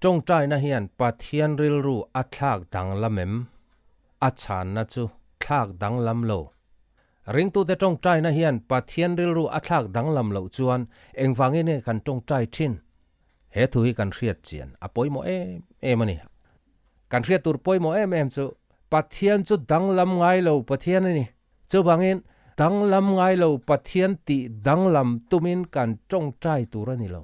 Tawngtaina hian Pathian rilru a thlak danglam em? A chhanna chu thlak danglam lo. Ringtute tawngtaina hian Pathian rilru a thlak danglam loh chuan engvangin nge kan tawngtai thin? He thu hi kan hriat chian a pawimawh em em a ni. Kan hriat tur pawimawh em em chu Pathian chu danglam ngai lo Pathian a ni. Chuvangin danglam ngai lo Pathian tih danglam tumin kan tawngtai tur a ni lo.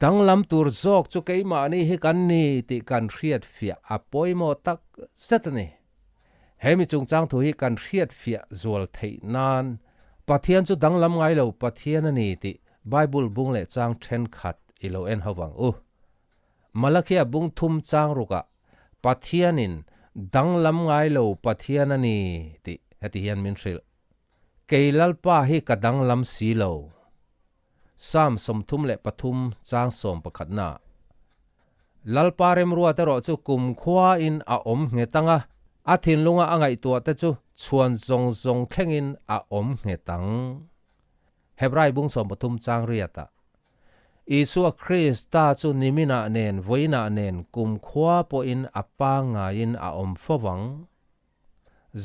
Danglam tur zawk chu keimahni hi kan ni tih kan hriat fiah a pawimawh tak zet a ni. He mi chungchang thu hi kan hriat fiah zual theih nan Pathian chu danglam ngai lo Pathian a ni tih Bible bung leh chang thenkhat i lo en ho vang u. Malakia bung thum chang rukah Pathianin danglam ngai lo Pathian a ni tih heti hian min hrilh. Kei Lalpa hi ka danglam si lo. Psalm 33 chang 11 na. Lalpa remruat erawh chu kumkhua in a awm nghet ang a, a thinlunga a ngaihtuah te chu chhuan zawng zawng thlengin a awm nghet ang. Hebrai bung 13 chang riat ah. Isua Krista chu niminah nen vawiinah nen kumkhua pawhin a pangngaiin a awm fo vang.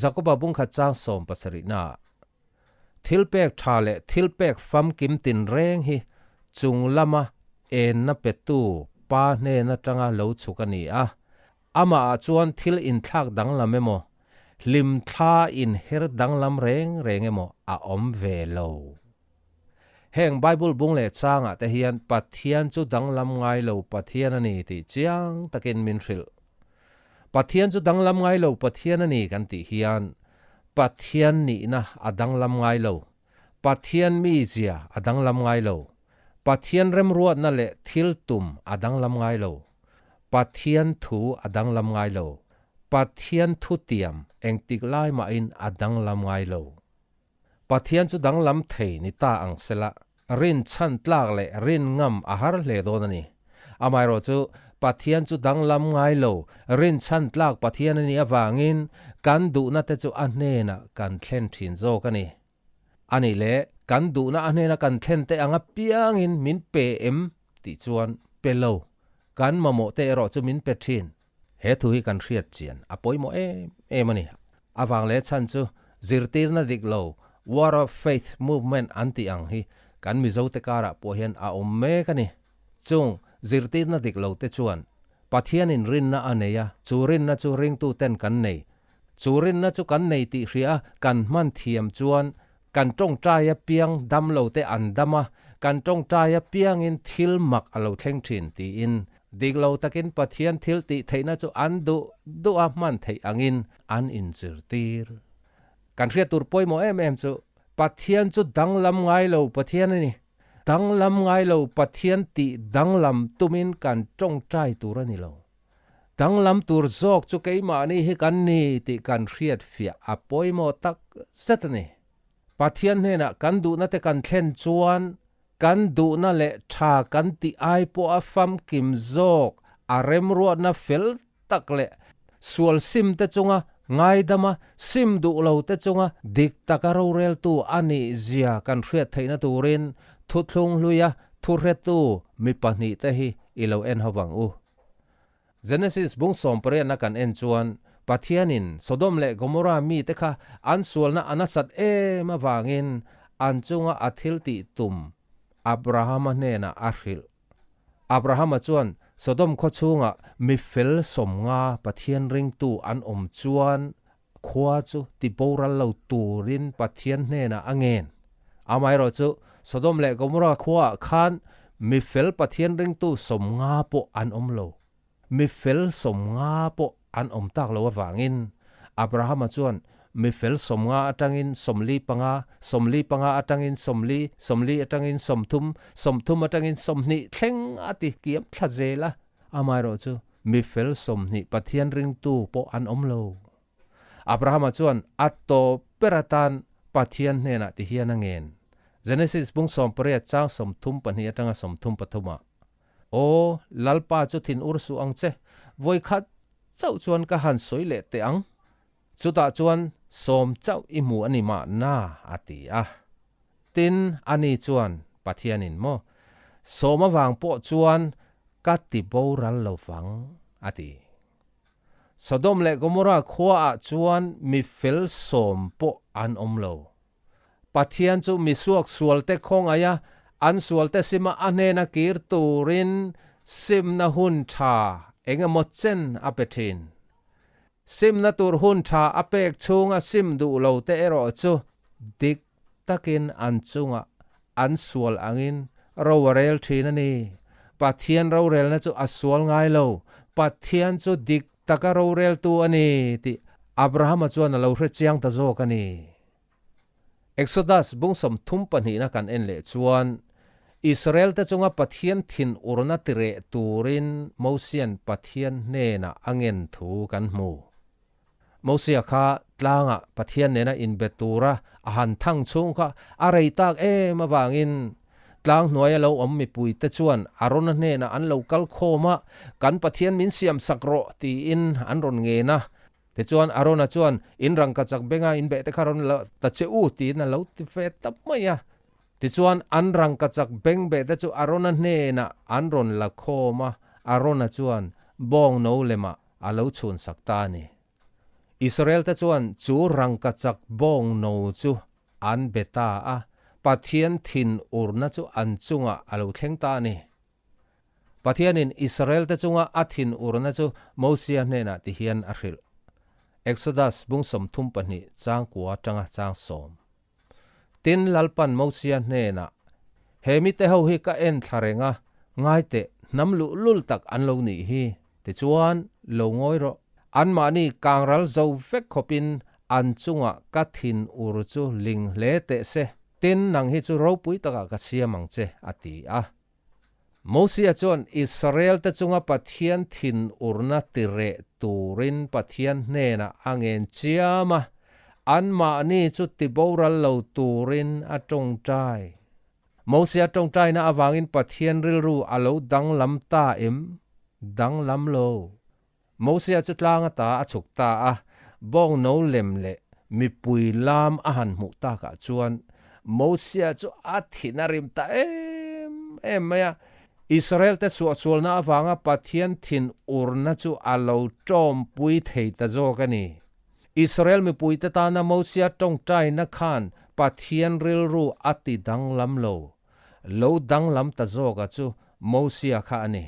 Jakoba bung khat chang 70 na ah. Thil pek tha leh thil pek famkim tinreng hi chung lama enna petu Pa hnen atanga lo chhuk a ni a. Amah ah chuan thil inthlak danglam emaw, hlim thla inher danglam reng reng emaw a awm ve lo. Heng Bible bung leh changah te hian Pathian chu danglam ngai lo Pathian a ni tih chiang takin min hrilh. Pathian chu danglam ngai lo Pathian a ni kan tih hian Pathian nihna a danglam ngai lo, Pathian mizia a danglam ngai lo, Pathian remruatna leh thil tum a danglam ngai lo, Pathian thu a danglam ngai lo, Pathian thutiam engtik lai mahin a danglam ngai lo. Pathian chu danglam thei ni ta ang sela, rin chhan tlak leh rin ngam a har hle dawn a ni. Amaherawh chu, Pathian chu danglam ngai lo, rin chhan tlak Pathian a nih avangin kan duhna te chu a hnenah kan thlen thin zawk a ni. A nih leh, kan duhna a hnena kan thlen te ang apiangin min pe em tih chuan pe lo, kan mamawh te erawh chu min pe thin. He thu hi kan hriat chian a pawimawh em em a ni. Avang leh chhan chu zirtirna dik lo, War of Faith Movement an tih ang hi kan Mizote karah pawh hian a awm mek a ni. Chung zirtirna dik lo te chuan Pathianin rinna a nei a, chu rinna chu ringtuten kan nei. Chu rinna chu kan nei tih hria a kan hman thiam chuan kan tawngtai apiang dam lo te an dam a, kan tawngtai apiangin thil mak a lo thleng thin tiin Dik lo takin Pathian thil tih theihna chu an duh duh a hman theih angin an inzirtir. Kan hriat tur pawimawh em em chu Pathian chu danglam ngai lo Pathian a ni. Danglam ngai lo Pathian tih danglam tumin kan tawngtai tur a ni lo. Danglam tur zawk chu keimahni hi kan ni tih kan hriat fiah a pawimawh tak zet a ni. Pathian hnenah kan duhna te kan thlen chuan Kan duhna leh tha kan tih ai pawh a famkim zawk, a remruatna fel tak leh sual sim te chunga ngaidama sim duh lo te chunga dik taka roreltu a nih zia kan hriat theihna turin thuthlung hluia thuhretu mi pahnihte hi i lo en ho vang u. Genesis bung 18 a kan en chuan Pathianin Sodom leh Gomorrah mite kha an sualna a nasat em avangin an chunga a thil tih tum Abrahama hnenah a hrilh. Abrahama chuan Sodom khaw chhungah mi fel 50 Pathian ringtu an awm chuan khua chu ti boral lo turin Pathian hnenah a ngen. Amaherawh chu Sodom leh Gomorrah khuaah khan mi fel Pathian ringtu 50 pawh an awm lo. Mi fel 50 pawh an awm tak lo avangin Abrahama chuan mi fel 50 atangin 45, 45 atangin 40, 40 atangin 30, 30 atangin 20 thleng a ti kiam thla zel a. Amaherawh chu mi fel 20 Pathian ringtu pawh an awm lo. Abrahama chuan a tawp ber atan Pathian hnenah ti hian a ngen. Genesis bung 18 chang 32 atanga 33 ah. Aw, Lalpa chu thin ur suh ang che, vawi khat chauh chuan ka han sawi leh teh ang. Chutah chuan 10 chauh i hmu a ni mahna, a ti a. Tin, ani chuan, Pathianin maw? 10 avang pawh chuan ka ti boral lo vang, a ti. Sodom leh Gomorra khuaah chuan mi fel sawm pawh an awm lo. Pathian chu mi suak sualte khawngaih a, an sualte sima a hnena kir turin simna hun tha eng emaw chen a pe thin. Simna tur hun tha a pek chhunga sim duh lo te erawh chu dik takin an chungah an sual angin ro a rel thin a ni. Pathian rorelna chu a sual ngai lo. Pathian chu dik taka roreltu a ni tih Abrahama chuan a lo hre chiang ta zawk a ni. Exodus bung 32na kan en leh chuan, Israel-te chunga Pathian thinurna tireh turin Mosia'n Pathian hnenah a ngen thu kan hmu. Mosia kha tlangah Pathian nena inbe tura a han thang chhung kha a rei tak em avangin tlang hnuaia lo awm mipuite chuan Arona hnenah an lo kal khawm a, Kan Pathian min siam sak rawh tiin an rawn ngen a. Tichuan Arona chuan, In rangkachak benga in beh te kha rawn la ta che u tiin a lo ti ve ta mai a. Tichuan an rangkachak beng beh te chu Arona hnenah an rawn la khawm a, Arona chuan bawng no lemah a lo chhun sak ta a ni. Israel te chuan chu rangkachak bawng no chu an be ta a, Pathian thinurna chu an chungah a lo thleng ta a ni. Pathianin Israel-te chunga a thinurna chu Mosia hnenah ti hian a hrilh. Exodus bung 32 chang kua atanga chang sawm. Tin, Lalpan Mosia hnenah, He mite ho hi ka en thla reng a, ngai teh, hnam luhlul tak an lo nih hi. Tichuan, lo ngawi rawh. Anmahni kangral zo vek khawpin an chungah ka thinur chu ling hle teh se. Tin, nang hi chu ropui takah ka siam ang che, a ti a. Mosia chuan Israel-te chunga Pathian thinurna tireh turin Pathian hnenah a ngen chiam a, anmahni chu tiboral lo turin a tawngtai. Mosia tawngtaina avangin Pathian rilru a lo danglam ta em? Danglam lo. Mosia chu tlang ata a chhuk ta a, bawng no lem leh mipui lam a han hmuh takah chuan Mosia chu a thin a rim ta em em mai a. Israel-te suahsualna avanga Pathian thin urna chu a lo tawmpui thei ta zawk a ni. Israel mipuite tana Mosia tawngtaina khan Pathian rilru a ti danglam lo. Lo danglam ta zawka chu Mosia kha a ni.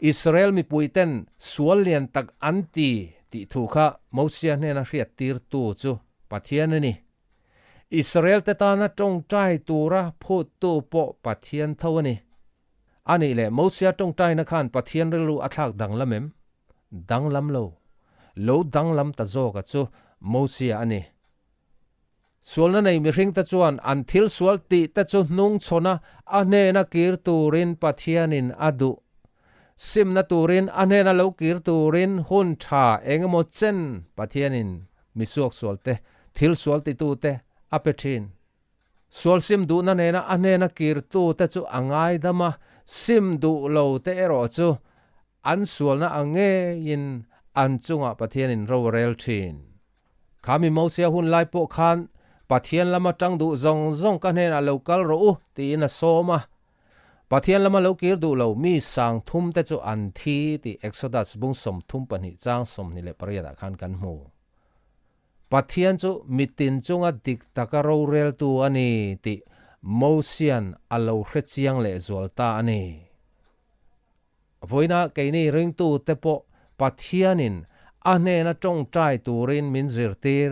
Israel mipuiten sual lian tak an ti tih thu kha Mosia hnena hriattirtu chu Pathian a ni. Israel-te tana tawngtai tura phuttu pawh Pathian tho a ni. A nih leh Mosia tawngtaina khan Pathian rilru a thlak danglam em? Danglam lo. Lo danglam ta zawka chu Mosia a ni. Sualna nei mihringte chuan an thil sual tih te chu hnung chhawn a, a hnena kir turin Pathianin a duh. Simna turin a hnena lo kir turin hun tha eng emaw chen Pathianin mi suaksual te, thil sual titute a pe thin. Sual sim duhna nena a hnena kirtu te chu a ngaidam a, sim duh lo te erawh chu an sualna ang ngeiin an chungah Pathianin ro a rel thin. Khami Mosia hun lai pawh khan Pathian lama tang duh zawng zawng ka hnenah lo kal rawh u tiin a sawm a. Pathian lama lo kir duh lo mi sang thum te chu an thi tih Exodus bung 32 chang 28 ah khan kan hmu. Pathian chu mitin chunga dik taka roreltu a ni tih Mosia'n a lo hre chiang lehzual ta a ni. Vawiina keini ringtute pawh Pathianin a hnena tawngtai turin min zirtir.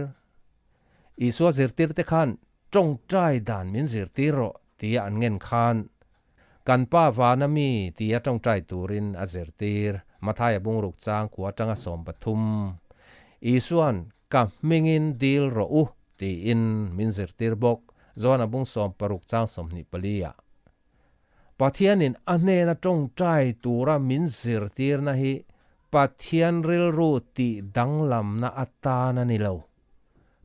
Isua zirtirte khan tawngtai dan min zirtir rawh tia an ngen khan, Kan Pa vana mi tia tawngtai turin a zirtir. Mathaia bungruk chang kua atanga 13. Isua'n ka hmingin dil rawh u tiin min zirtir bawk. Johana bung 16 chang 24 ah. Pathianin a hnena tawngtai tura min zirtirna hi Pathian rilru tih danglamna atan a ni lo.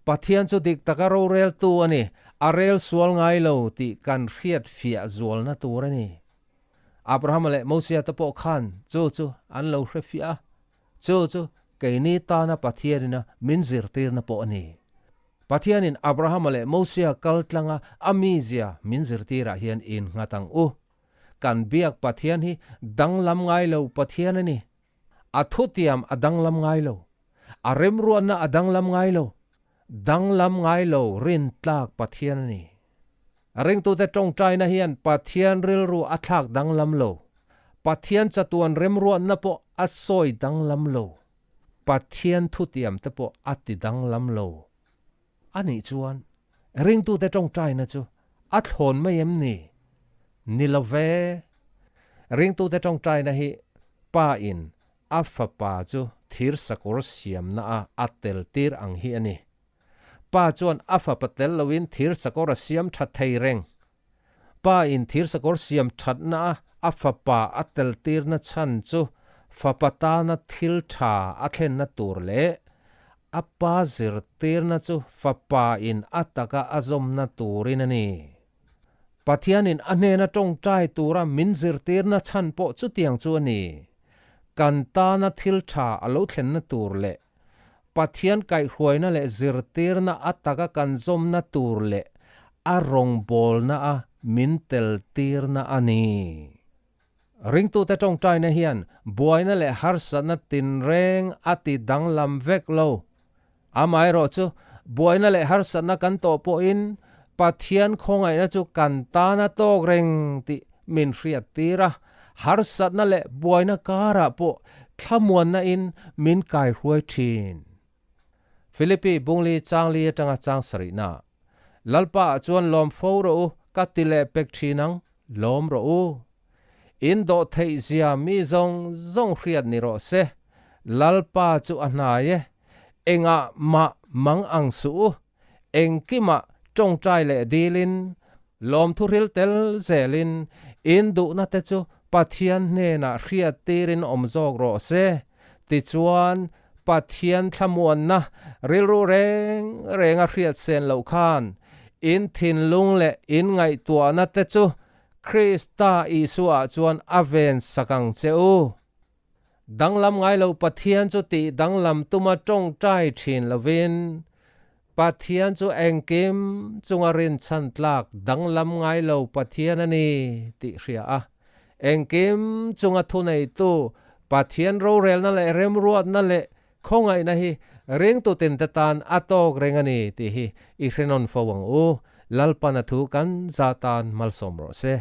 Pathian chu dik taka roreltu a ni, a rel sual ngai lo tih kan hriat fiah zualna tur a ni. Abrahama leh Mosia te pawh khan chu chu an lo hre fiah a, Chu chu keini tana Pathianina min zirtirna pawh a ni. Pathianin Abrahama leh Mosia kal tlanga a mizia min zirtirah hian innghat ang u. Kan biak Pathian hi danglam ngai lo Pathian a ni. A thutiam a danglam ngai lo. A remruatna a danglam ngai lo. Danglam ngai lo rintlak Pathian a ni. Ringtute tawngtaina hian Pathian rilru a thlak danglam lo. Pathian chatuan remruatna pawh a sawi danglam lo. Pathian thutiam te pawh a ti danglam lo. A nih chuan ringtute tawngtaina chu a thlawn mai em ni? Ni lo ve. Ringtute tawngtaina hi Pa in a Fapa chu thir sakawr siamna a a tel tir ang hi a ni. Pa chuan a Fapa tel loin thir sakawr a siam tha thei reng. Pa in thir sakawr siam thatna a a Fapa a tel tirna chhan chu Fapa tana thil tha a thlenna tur leh a Pa zirtirna chu Fapa in a taka a zawmna turin a ni. Pathianin a hnena tawngtai tura min zirtirna chhan pawh chutiang chu a ni. Kan tana thil tha a lo thlenna tur leh Pathian kaihhruaina leh zirtirna a taka kan zawmna tur leh a rawngbawlna a min teltirna a ni. Ringtute tawngtaina hian buaina leh harsatna tinreng a ti danglam vek lo. Amaherawh chu buaina leh harsatna kan tawh pawhin Pathian khawngaihna chu kan tan a tawk reng tih min hriattir a, harsatna leh buaina karah pawh thlamuanna in min kaihruai thin. Philippi Bungli Changli atanga chang sarihna Lalpa ah chuan lawm fo rawh u, ka ti leh pek thin ang, lawm rawh u. In dawh theih zia mi zawng zawng hriat ni rawh se, Lalpa chu a hnai e, engah mah mang ang suh u, engkimah tawngtai leh dilin, lawmthu hril tel zelin, in duhna te chu Pathian hnenah hriat tirin awm zawk rawh se. Tichuan, Pathian thlamuanna rilru reng renga hriat sen loh khan in thinlung leh in ngaihtuahna te chu Krista Isuaah chuan a ven sak ang che u. Danglam ngai lo Pathian chu tih danglam tuma tawngtai thin lovin, Pathian chu engkim chunga rinchhan tlak danglam ngai lo Pathian a ni tih hria a. Engkim chunga thuneitu Pathian rorelna leh remruatna leh khawngaihna hi ringtutin te tan a tawk reng a ni tih hi i hrenawn fo ang u. Lalpan a thu kan za tan malsawm rawh se.